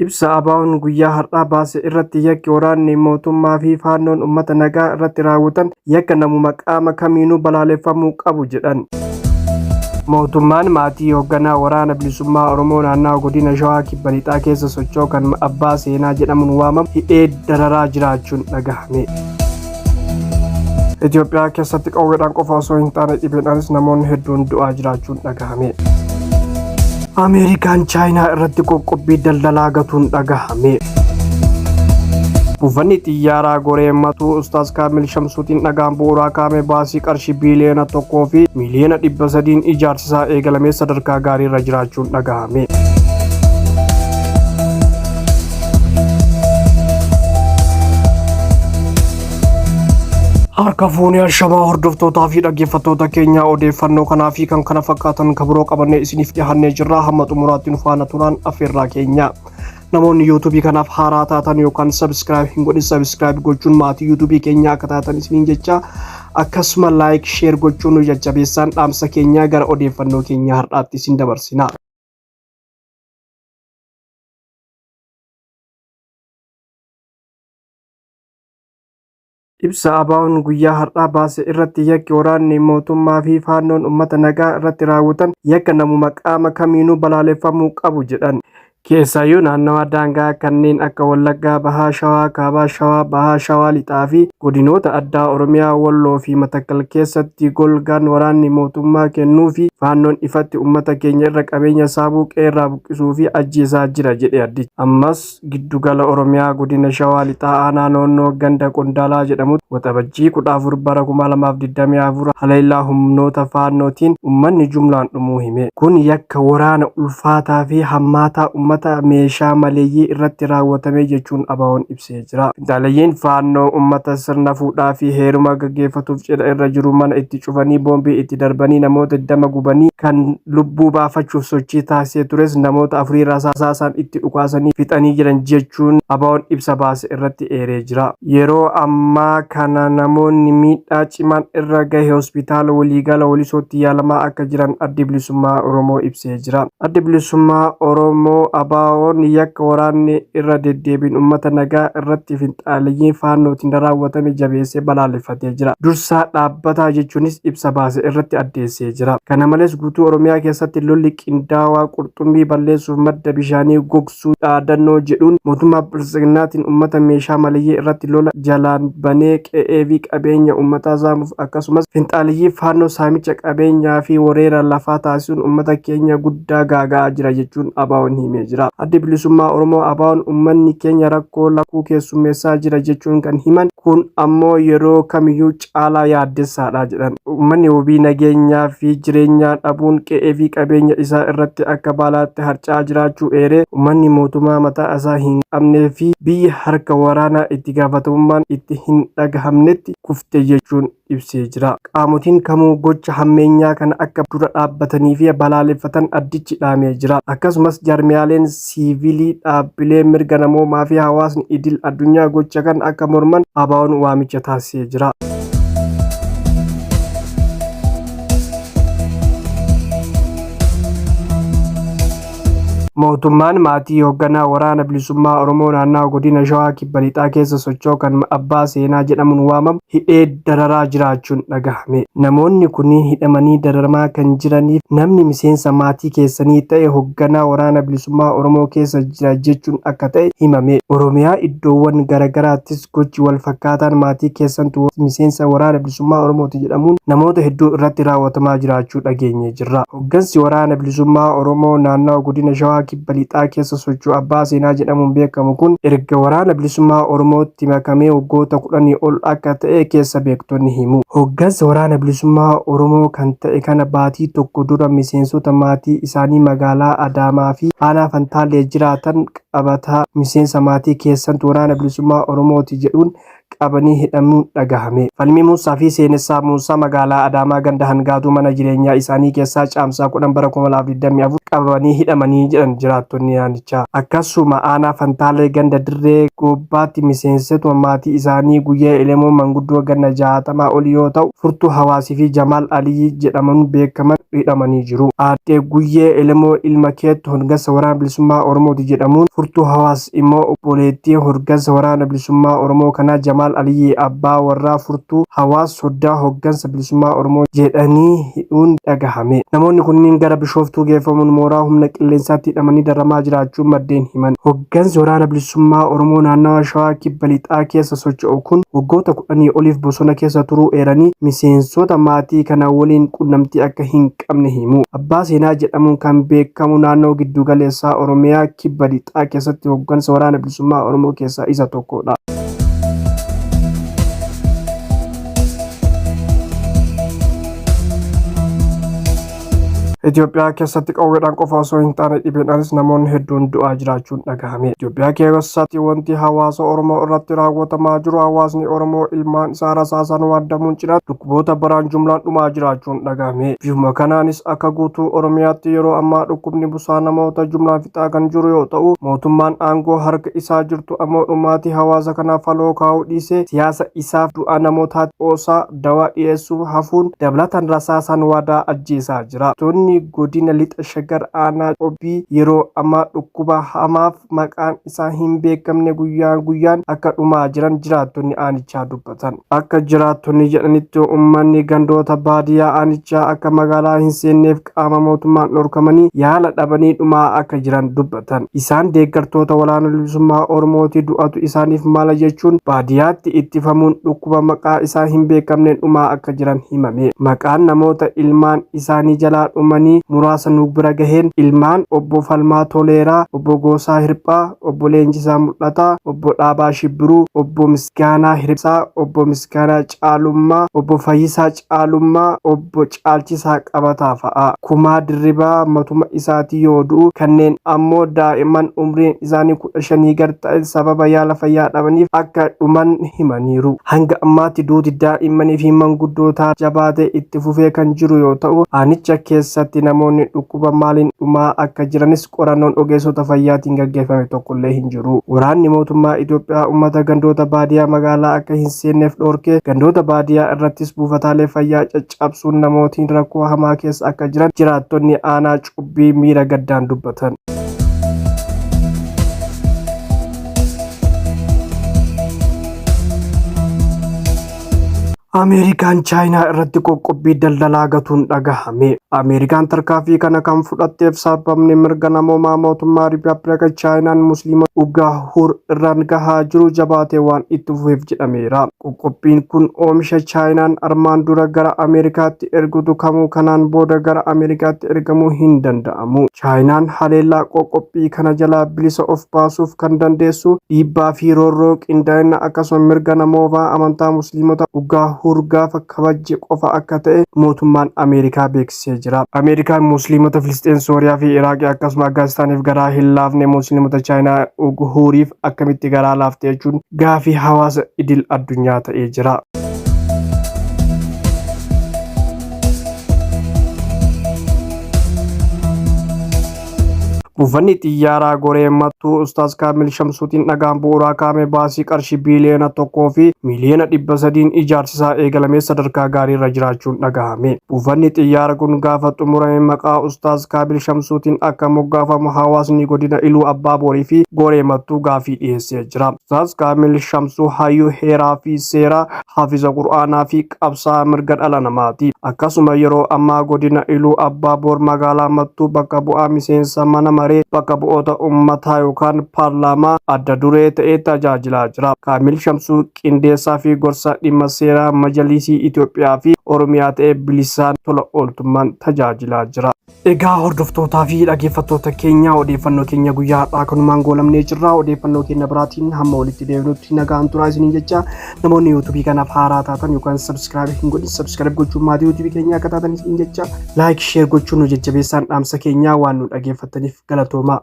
Ibsa ABOn guyyaa har'aa baase irratti yakki waraanni mootummaa fi Faannoon ummata nagaa irratti raawwatan yakka namuma qaama kamiinuu balaaleffamuu qabu jedhan. Mootummaan maatii hoogganaa Waraana Bilisummaa Oromoo naannawa Godina Shawaa Kibba Lixaa keessa socho'u kan Abbaa Seenaa jedhamuun waamamu hidhee dararaa jiraachuun dhagahame. Itoophiyaa keessatti qawweedhaan qofa osoo hin taane dhibeedhaanis namoonni hedduun du'aa jiraachuun dhagahame. Ameerikaan Chaayinaa irratti qoqqobbii daldalaa gatuun dhagahame. Buufanni xiyyaaraa Goree Matuu Ustaaz Kaamil Shamsuutiin dhagaan bu'uuraa kaa'ame baasii qarshii biiliyoona 1 fi miiliyoona 300n ijaarsisaa eegalamee sadarkaa gaariirra jiraachuun dhagahame. Harka fuunee ashamaa hordoftootaa fi dhaggeeffattoota keenya odeeffannoo kanaa fi kan kana fakkaatan kan biroo qabannee isiniif dhiyaannee jirra hamma xumuraatti nu faana turaan affeerraa keenya. Namoonni yuutuubii kanaaf haaraa taatan yookaan sabiskiraayib hin godhin sabiskiraayib gochuun maatii yuutuubii keenyaa akka taatan isiniin jecha akkasuma laayik sheer gochuun nu jajjabeessaan dhaamsa keenyaa gara odeeffannoo keenya har'aatti isin dabarsina. Ibsa ABOn guyyaa har'aa baase irratti yakki waraanni mootummaa fi Faannoon ummata nagaa irratti raawwatan yakka namuma qaama kamiinuu balaaleffamuu qabu jedhan. Keessaayyuu naannawa daangaa kanneen akka Wallaggaa Bahaa, Shawaa Kaabaa, Shawaa Bahaa, Shawaa Lixaa fi godinoota addaa Oromiyaa Walloo fi Matakkal keessatti golgaan waraanni mootummaa kennuu fi Faannoon ifatti ummata keenya irra qabeenya saamuu, qe'eerraa buqqisuu fi ajjeesaa jira jedhe addichi. Ammas Giddugala Oromiyaa Godina Shawaa Lixaa Aanaa Noonnoo Ganda Qondaalaa jedhamutti Waxabajjii 14 bara 2024 haleellaa humnoota Faannootiin ummanni jumlaan dhumuu hime. Kun yakka waraana ulfaataa fi hammaataa ummata meeshaa maleeyyii irratti raawwatame jechuun ABOn ibsee jira. Finxaaleyyiin Faannoo ummata sirna fuudhaa fi heeruma gaggeeffatuuf cidha irra jiru mana itti cufanii boombii itti darbanii namoota 20 gubanii kan lubbuu baafachuuf sochii taasisee tures namoota afurii rasaasaan itti dhukaasanii fixanii jiran jechuun ABOn ibsa baase irratti eeree jira. Yeroo ammaa kana namoonni miidhaa cimaan irra gahe hospitaala waliigala Walisootti yaalamaa akka jiran Addi Bilisummaa Oromoo ibsee jira. Addi Bilisummaa Oromoo ABOn yakka waraanni irra deddeebiin uummata nagaa irratti finxaaleyyiin Faannootiin raawwatame jabeessee balaaleffatee jira. Dursaa dhaabbataa jechuunis ibsa baase irratti addeessee jira. Kana malees guutuu Oromiyaa keessatti lolli qindaawaa qurxummii balleessuuf madda bishaanii gogsuu dhaadannoo jedhuun mootummaa Biltsiginnaatiin uummata meeshaa maleeyyii irratti lola jalaan banee qe'ee fi qabeenya uummataa saamuuf akkasumas finxaaleyyii Faannoo saamicha qabeenyaa fi wareera lafaa taasisuun uummata keenya guddaa gaaga'aa jira jechuun ABOn himee jira. Addi Bilisummaa Oromoo ABOn uummanni keenya rakkoo lakkuu keessummeessaa jira jechuun kan himan kun ammoo yeroo kamiyyuu caalaa yaaddessaadha jedhan. Uummanni wabii nageenyaa fi jireenyaa dhabuun qe'ee fi qabeenya isaa irratti akka baalaatti harca'aa jiraachuu eeree, uummanni mootummaa mataa isaa hin qabnee fi biyya harka waraanaa itti gaafatamummaan itti hin dhagahamnetti kufte jechuun ibsee jira. Qaamotiin kamuu gocha hammeenyaa kana akka dura dhaabbatanii fi balaaleffatan addichi dhaamee jira. Akkasumas jaarmiyaaleen siivilii, dhaabbilee mirga namoomaa fi hawaasni idil addunyaa gocha kana akka morman ABOn waamicha taasisee jira. Mootummaan maatii hoogganaa Waraana Bilisummaa Oromoo naannawa Godina Shawaa Kibba Lixaa keessa socho'u kan Abbaa Seenaa jedhamuun waamamu hidhee dararaa jiraachuun dhagahame. Namoonni kunniin hidhamanii dararamaa kan jiraniif namni miseensa maatii keessanii ta'e hogganaa Waraana Bilisummaa Oromoo keessa jira jechuun akka ta'e himame. Oromiyaa iddoowwan garagaraattis gochi wal fakkaataan maatii keessantu miseensa Waraana Bilisummaa Oromooti jedhamuun namoota hedduu irratti raawwatamaa jiraachuu dhageenyee jirra. Hoggansi Waraana Bilisummaa Oromoo naannawa Godina Shawaa Kibba Lixaa keessa socho'u Abbaa Seenaa jedhamuun beekamu kun erga Waraana Bilisummaa Oromootti makamee waggoota kudhanii ol akka ta'e keessa beektonni himu. Hoggansa Waraana Bilisummaa Oromoo kan ta'e kana baatii tokko dura miseensota maatii isaanii magaalaa Adaamaa fi aanaa Fantaallee jiraatan qabataa miseensa maatii keessantu Waraana Bilisummaa Oromooti jedhuun Qabanii hidhamuun dhagahame. Falmii Muusaa fi Seenessaa Muusaa magaalaa Adaamaa ganda Hangaatuu mana jireenyaa isaanii keessaa Caamsaa 10 bara 2024 qabamanii hidhamanii jedhan jiraattonni naannichaa. Akkasuma aanaa Fantaallee ganda Dirree Goobbaatti miseensotuma maatii isaanii Guyyee Elemoo manguddoo ganna 60 olii yoo ta'u, Furtuu Hawaasii fi Jamaal Aliyyii jedhamuun beekaman hidhamanii jiru. Aadde Guyyee Elemoo ilma keettu hoggansa Waraana Bilisummaa Oromooti jedhamuun, Furtuu Hawaas immoo obboleettii hoggansa Waraana Bilisummaa Oromoo kanaa Jamaal Aliyyii abbaa warraa Furtuu Hawaas soddaa hoggansa Bilisummaa Oromoo jedhanii hidhuun dhagahame. Namoonni kunniin gara Bishooftuu geeffamuun mooraa humna qilleensaatti hidhamanii dararamaa jiraachuu maddeen himan. Hoggansi Waraana Bilisummaa Oromoo naannawa Shawaa Kibba Lixaa keessa socho'u kun waggoota kudhanii oliif bosona keessa turuu eeranii, miseensota maatii kana waliin qunnamtii akka hin qabne himu. Abbaa Seenaa jedhamuun kan beekamu naannoo Gidduugaleessaa Oromiyaa Kibba Lixaa keessatti hoggansa Waraana Bilisummaa Oromoo keessaa isa tokkodha. Itoophiyaa keessatti qawweedhaan qofa osoo hin taane dhibeedhaanis namoonni hedduun du'aa jiraachuun dhagahame. Itoophiyaa keessatti wanti hawaasa Oromoo irratti raawwatamaa jiru hawaasni Oromoo ilmaan isaa rasaasaan waadamuun cinaatti dhukkuboota baraan jumlaan dhumaa jiraachuun dhagahame. Bifuma kanaanis akka guutuu Oromiyaatti yeroo ammaa dhukkubni busaa namoota jumlaan fixaa kan jiru yoo ta'u, mootummaan aangoo harka isaa jirtu ammoo dhumaatii hawaasa kanaaf faloo kaa'uu dhiisee siyaasa isaaf du'a namootaatti qoosaa dawaa dhiyeessuu hafuun dabalataan rasaasaan waadaa ajjeesaa jira. Tonni godina lixa Shaggar aanaa Cobbii yeroo ammaa dhukkuba hamaaf maqaan isaa hin beekamne guyyaa guyyaan akka dhumaa jiran jiraattonni aanichaa dubbatan. Akka jiraattonni jedhanitti uummanni gandoota baadiyyaa aanichaa akka magaalaa hin seenneef qaama mootummaan dhorkamanii yaala dhabanii dhumaa akka jiran dubbatan. Isaan deeggartoota waraana bilisummaa Oromooti du'atu isaaniif mala jechuun baadiyyaatti ittifamuun dhukkuba maqaa isaa hin beekamneen dhumaa akka jiran himame. Maqaan namoota ilmaan isaanii jalaa dhumanii muraasa nu bira gaheen ilmaan obbo Falmaa Toleeraa, obbo Goosaa Hirphaa, obbo Leenjisaa Mul'ataa, obbo Dhaabaa Shibbiruu, obbo Misgaanaa Hirphaa, obbo Misgaanaa Caalummaa, obbo Fayyisaa Caalummaa, obbo Caalchisaa Qabataa fa'a. Kumaa Dirribaa matuma isaatii yoo du'u, kanneen ammoo daa'imman umriin isaanii 15 gad ta'e sababa yaala fayyaa dhabaniif akka dhuman himaniiru. Hanga ammaatti duuti daa'immanii fi manguddootaa jabaatee itti fufee kan jiru yoo ta'u, aanicha keessatti namoonni dhukkuba maaliin dhumaa akka jiranis qorannoon ogeessota fayyaatiin gaggeeffame tokkollee hin jiru. Waraanni mootummaa Itoophiyaa uummata gandoota baadiyyaa magaalaa akka hin seenneef dhorkee gandoota baadiyyaa irrattis buufataalee fayyaa caccabsuun namootiin rakkoo hamaa keessa akka jiran jiraattonni aanaa Cubbii miira gaddaan dubbatan. Ameerikaan Chaayinaa irratti qoqqobbii daldalaa gatuun dhagahame. Ameerikaan tarkaanfii kana kan fudhatteef sarbamni mirga namoomaa mootummaa Riippaabilika Chaayinaan Musliima Ugahuur irraan gahaa jiru jabaatee waan itti fufeef jedhameera. Qoqqobbiin kun oomisha Chaayinaan armaan dura gara Ameerikaatti ergutu kamuu kanaan booda gara Ameerikaatti ergamuu hin danda'amu. Chaayinaan haleellaa qoqqobbii kana jalaa bilisa of baasuuf kan dandeessu dhiibbaa fi roorroo qindaa'ina akkasuma mirga namoomaa amantaa Musliimota Ugahuur gaafa kabajje qofa akka ta'e mootummaan Ameerikaa beeksisee jira. Ameerikaan Musliimota Filisxeen, Sooriyaa fi Iraaqii akkasuma Afgaanistaaniif garaa hin laafne Musliimota Chaayinaa Uguhuuriif akkamitti garaa laafte jechuun gaafii hawaasa idil addunyaa ta'ee jira. Buufanni xiyyaaraa Goree Mattuu Ustaaz Kaamil Shamsuutiin dhagaan bu'uuraa kaa'ame baasii qarshii biiliyoona 1 fi miiliyoona 300n ijaarsisaa eegalamee sadarkaa gaariirra jiraachuun dhagahame. Buufanni xiyyaara kun gaafa xumurame maqaa Ustaaz Kaamil Shamsuutiin akka moggaafamu hawaasni godina Iluu Abbaa Boorii fi Goree Mattuu gaafii dhiyeessee jira. Ustaaz Kaamil Shamsuu hayyuu heeraa fi seeraa, hafiza Qur'aanaa fi qabsaa'aa mirga dhala namaati. Akkasuma yeroo ammaa godina Iluu Abbaa Boor magaalaa Mattuu bakka bu'aa miseensa mana maree bakka bu'oota uummataa yookaan paarlaamaa adda duree ta'ee tajaajilaa jira. Kaamil Shamsuu qindeessaa fi gorsa dhimma seeraa Majalisii Itoophiyaa fi Oromiyaa ta'ee bilisaan tola ooltummaan tajaajilaa jira. Egaa hordoftootaa fi dhaggeeffattoota keenya, odeeffannoo keenya guyyaa har'aa kanumaan goolamnee jirra. Odeeffannoo keenya biraatiin hamma walitti deebinutti nagaan turaa isiniin jecha, namoonni yuutuubii kanaaf haaraa taatan yookaan subscribe hin godhin subscribe gochuun maatii yuutuubii keenya akka taatan isiniin jecha, like, share gochuun nu jajjabeessaan dhaamsa keenyaa. Waan nu dhaggeeffattaniif galatooma.